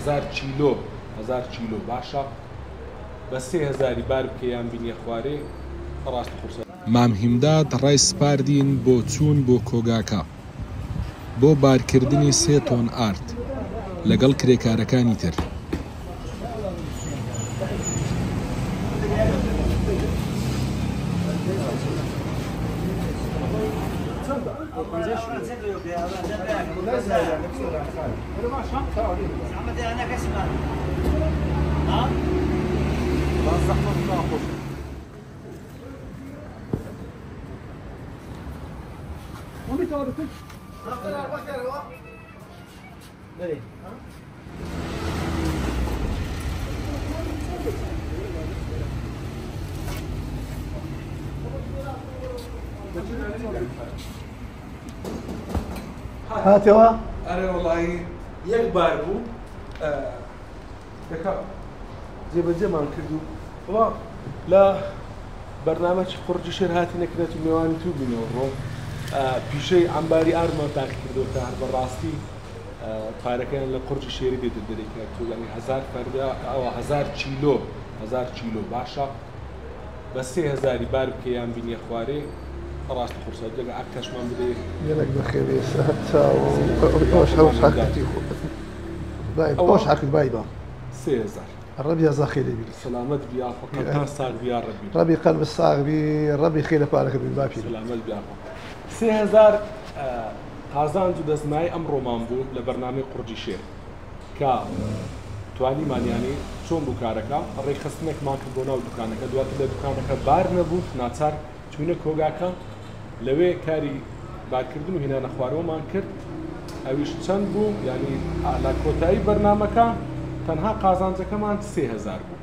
1000 کیلۆ، 1000 کیلۆ باشە، بە 3000ی بار بکە یان بینیە خوارێ، ڕاستی قورسە. مام هیمداد ڕای سپاردین بۆ چوون بۆ کۆگاکە بۆ بارکردنی سێ تۆن ئارد لەگەڵ کرێکارەکانی تر. هاتەوە؟ ئەرێ وەڵایی یەک بار بوو یەکە جێبەجێمان کرد و وڵا لە بەرنامەی قوڕجی شێر هاتی نەکرێت و میوانی تو بینەوە ڕۆ پیشەی عەمباری ئاردمان تاقی کردەوە کە هەر بەڕاستی پارەکەیان لە قورجی شێری دێتە دەرێ کە تو یعنی 1000 فەردە ئەوە 1000 کیلۆ، 1000 کیلۆ باشە، بە 3000ی بار بکە یان بینیە خوارێ، ڕاستی قورسە دەگە ئەکەشمان بدەی. گەلەک بەخێرێ سەرچاو ئەوش ئەوش حەقەتی بای ئەوش حەقت بای با. 3000. ڕەبی هەزار خێرێ بی. سەلامەت بی یاخوا، قەلتان ساغ بی یا ڕەبی. ڕەبی قەلب ساغ بی، ڕەبی خێرە پارەکە بی باپی. سەلامەت بی یاخوا. 3000 قازانج و دەستمایەی ئەمڕۆمان بوو لە بەرنامەی قوڕجی شێر کە توانیمان، یانی چۆن بوو کارەکە، ڕێکخستنێکمان کرد بۆ ناو دوکانەکە، دواتر لە دوکانەکە بار نەبوو، ناچار چوینە کۆگاکە، لەوێ کاری بارکردن و هێنانە خوارەوەمان کرد. ئەویش چەند بوو؟ یعنی لە کۆتایی بەرنامەکە تەنها قازانجەکەمان 3000 بوو.